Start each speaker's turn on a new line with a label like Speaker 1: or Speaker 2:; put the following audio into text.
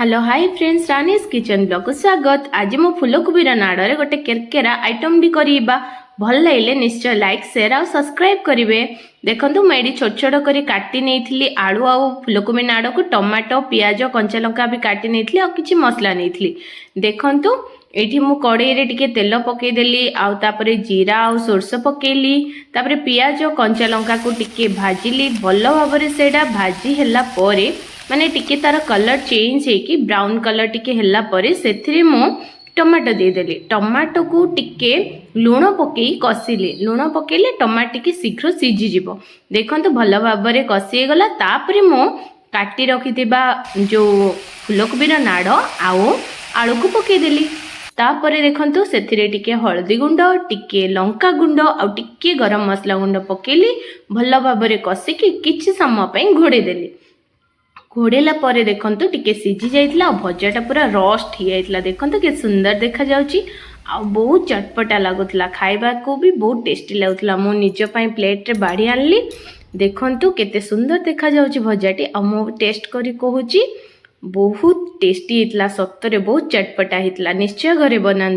Speaker 1: Hello hi friends, Rani's kitchen ବ୍ଲଗକୁ ସ୍ୱାଗତ। ଆଜି ମୁଁ ଫୁଲକୋବିର ନାଡ଼ରେ ଗୋଟେ କେରକେରା ଆଇଟମ୍ଟି କରିବା। ଭଲ ଲାଗିଲେ ନିଶ୍ଚୟ ଲାଇକ୍, ସେୟାର ଆଉ ସବସ୍କ୍ରାଇବ୍ କରିବେ। ଦେଖନ୍ତୁ, ମୁଁ ଏଇଠି ଛୋଟ ଛୋଟ କରି କାଟି ନେଇଥିଲି ଆଳୁ ଆଉ ଫୁଲକୋବି ନାଡ଼କୁ। ଟମାଟୋ, ପିଆଜ, କଞ୍ଚା ଲଙ୍କା ବି କାଟି ନେଇଥିଲି ଆଉ କିଛି ମସଲା ନେଇଥିଲି। ଦେଖନ୍ତୁ, ଏଇଠି ମୁଁ କଡ଼େଇରେ ଟିକେ ତେଲ ପକେଇଦେଲି ଆଉ ତାପରେ ଜିରା ଆଉ ସୋରିଷ ପକେଇଲି। ତାପରେ ପିଆଜ, କଞ୍ଚା ଲଙ୍କାକୁ ଟିକେ ଭାଜିଲି ଭଲ ଭାବରେ। ସେଇଟା ଭାଜି ହେଲା ପରେ, ମାନେ ଟିକେ ତାର କଲର୍ ଚେଞ୍ଜ ହେଇକି ବ୍ରାଉନ୍ କଲର୍ ଟିକେ ହେଲା ପରେ, ସେଥିରେ ମୁଁ ଟମାଟୋ ଦେଇଦେଲି। ଟମାଟୋକୁ ଟିକେ ଲୁଣ ପକେଇ କଷିଲି। ଲୁଣ ପକେଇଲେ ଟମାଟୋ ଟିକେ ଶୀଘ୍ର ସିଝିଯିବ। ଦେଖନ୍ତୁ, ଭଲ ଭାବରେ କଷି ହେଇଗଲା। ତାପରେ ମୁଁ କାଟି ରଖିଥିବା ଯେଉଁ ଫୁଲକୋବିର ନାଡ଼ ଆଉ ଆଳୁକୁ ପକେଇଦେଲି। ତାପରେ ଦେଖନ୍ତୁ, ସେଥିରେ ଟିକେ ହଳଦୀ ଗୁଣ୍ଡ, ଟିକେ ଲଙ୍କା ଗୁଣ୍ଡ ଆଉ ଟିକେ ଗରମ ମସଲା ଗୁଣ୍ଡ ପକେଇଲି। ଭଲ ଭାବରେ କଷିକି କିଛି ସମୟ ପାଇଁ ଘୋଡ଼େଇ ଦେଲି। ଘୋଡ଼େଇଲା ପରେ ଦେଖନ୍ତୁ, ଟିକେ ସିଝି ଯାଇଥିଲା ଆଉ ଭଜାଟା ପୁରା ରୋଷ୍ଟ ହେଇଯାଇଥିଲା। ଦେଖନ୍ତୁ, କେତେ ସୁନ୍ଦର ଦେଖାଯାଉଛି ଆଉ ବହୁତ ଚଟପଟା ଲାଗୁଥିଲା। ଖାଇବାକୁ ବି ବହୁତ ଟେଷ୍ଟି ଲାଗୁଥିଲା। ମୁଁ ନିଜ ପାଇଁ ପ୍ଲେଟ୍ରେ ବାଢ଼ି ଆଣିଲି। ଦେଖନ୍ତୁ, କେତେ ସୁନ୍ଦର ଦେଖାଯାଉଛି ଭଜାଟି। ଆଉ ମୁଁ ଟେଷ୍ଟ କରି କହୁଛି, ବହୁତ ଟେଷ୍ଟି ହେଇଥିଲା। ସତରେ ବହୁତ ଚଟପଟା ହେଇଥିଲା। ନିଶ୍ଚୟ ଘରେ ବନାନ୍ତୁ।